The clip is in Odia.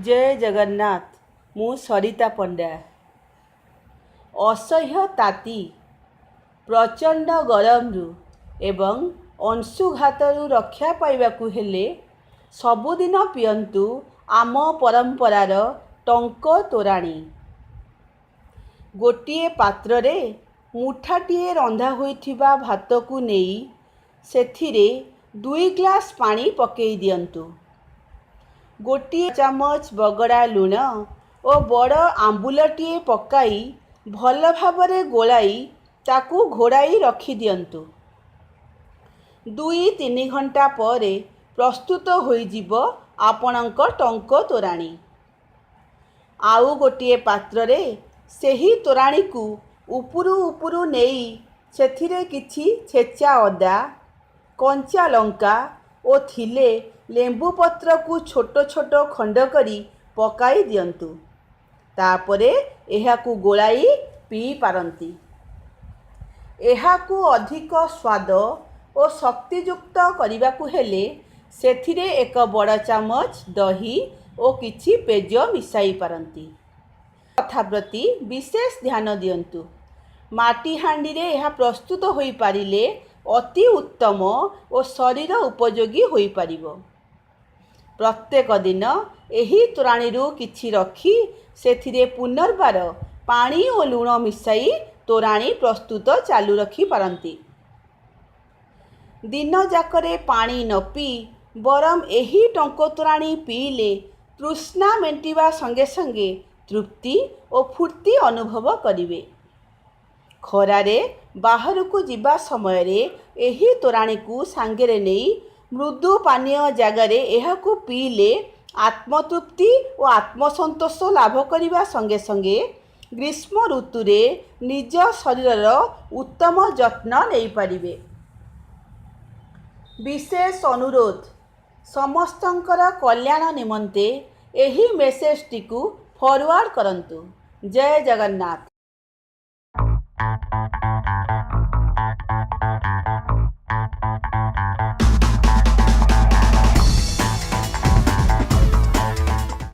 ଜୟ ଜଗନ୍ନାଥ। ମୁଁ ସରିତା ପଣ୍ଡା। ଅସହ୍ୟ ତାତି, ପ୍ରଚଣ୍ଡ ଗରମରୁ ଏବଂ ଅଂଶୁଘାତରୁ ରକ୍ଷା ପାଇବାକୁ ହେଲେ ସବୁଦିନ ପିଅନ୍ତୁ ଆମ ପରମ୍ପରାର ଟଙ୍କ ତୋରାଣି। ଗୋଟିଏ ପାତ୍ରରେ ମୁଠାଟିଏ ରନ୍ଧା ହୋଇଥିବା ଭାତକୁ ନେଇ ସେଥିରେ 2 ଗ୍ଲାସ୍ ପାଣି ପକାଇ ଦିଅନ୍ତୁ। ଗୋଟିଏ ଚାମଚ ବଗଡ଼ା ଲୁଣ ଓ ବଡ଼ ଆମ୍ବୁଲଟିଏ ପକାଇ ଭଲ ଭାବରେ ଗୋଳାଇ ତାକୁ ଘୋଡ଼ାଇ ରଖିଦିଅନ୍ତୁ। 2-3 ଘଣ୍ଟା ପରେ ପ୍ରସ୍ତୁତ ହୋଇଯିବ ଆପଣଙ୍କ ଟଙ୍କ ତୋରାଣି। ଆଉ ଗୋଟିଏ ପାତ୍ରରେ ସେହି ତୋରାଣିକୁ ଉପରୁ ଉପରୁ ନେଇ ସେଥିରେ କିଛି ଛେଚା ଅଦା, କଞ୍ଚା ଲଙ୍କା ଓ ଥିଲେ ଲେମ୍ବୁ ପତ୍ରକୁ ଛୋଟ ଛୋଟ ଖଣ୍ଡ କରି ପକାଇ ଦିଅନ୍ତୁ। ତାପରେ ଏହାକୁ ଗୋଳାଇ ପିଇପାରନ୍ତି। ଏହାକୁ ଅଧିକ ସ୍ୱାଦ ଓ ଶକ୍ତିଯୁକ୍ତ କରିବାକୁ ହେଲେ ସେଥିରେ ଏକ ବଡ଼ ଚାମଚ ଦହି ଓ କିଛି ପେଜ ମିଶାଇ ପାରନ୍ତି। କଥା ପ୍ରତି ବିଶେଷ ଧ୍ୟାନ ଦିଅନ୍ତୁ। ମାଟି ହାଣ୍ଡିରେ ଏହା ପ୍ରସ୍ତୁତ ହୋଇପାରିଲେ ଅତି ଉତ୍ତମ ଓ ଶରୀର ଉପଯୋଗୀ ହୋଇପାରିବ। ପ୍ରତ୍ୟେକ ଦିନ ଏହି ତୋରାଣିରୁ କିଛି ରଖି ସେଥିରେ ପୁନର୍ବାର ପାଣି ଓ ଲୁଣ ମିଶାଇ ତୋରାଣି ପ୍ରସ୍ତୁତ ଚାଲୁ ରଖିପାରନ୍ତି। ଦିନଯାକରେ ପାଣି ନ ପିଇ ବରଂ ଏହି ଟଙ୍କ ତୋରାଣି ପିଇଲେ ତୃଷ୍ଣା ମେଣ୍ଟିବା ସଙ୍ଗେ ସଙ୍ଗେ ତୃପ୍ତି ଓ ଫୁର୍ତ୍ତି ଅନୁଭବ କରିବେ। ଖରାରେ ବାହାରକୁ ଯିବା ସମୟରେ ଏହି ତୋରାଣିକୁ ସାଙ୍ଗରେ ନେଇ ମୃଦୁ ପାନୀୟ ଜାଗାରେ ଏହାକୁ ପିଇଲେ ଆତ୍ମତୃପ୍ତି ଓ ଆତ୍ମସନ୍ତୋଷ ଲାଭ କରିବା ସଙ୍ଗେ ସଙ୍ଗେ ଗ୍ରୀଷ୍ମ ଋତୁରେ ନିଜ ଶରୀରର ଉତ୍ତମ ଯତ୍ନ ନେଇପାରିବେ। ବିଶେଷ ଅନୁରୋଧ, ସମସ୍ତଙ୍କର କଲ୍ୟାଣ ନିମନ୍ତେ ଏହି ମେସେଜଟିକୁ ଫରୱାର୍ଡ଼ କରନ୍ତୁ। ଜୟ ଜଗନ୍ନାଥ।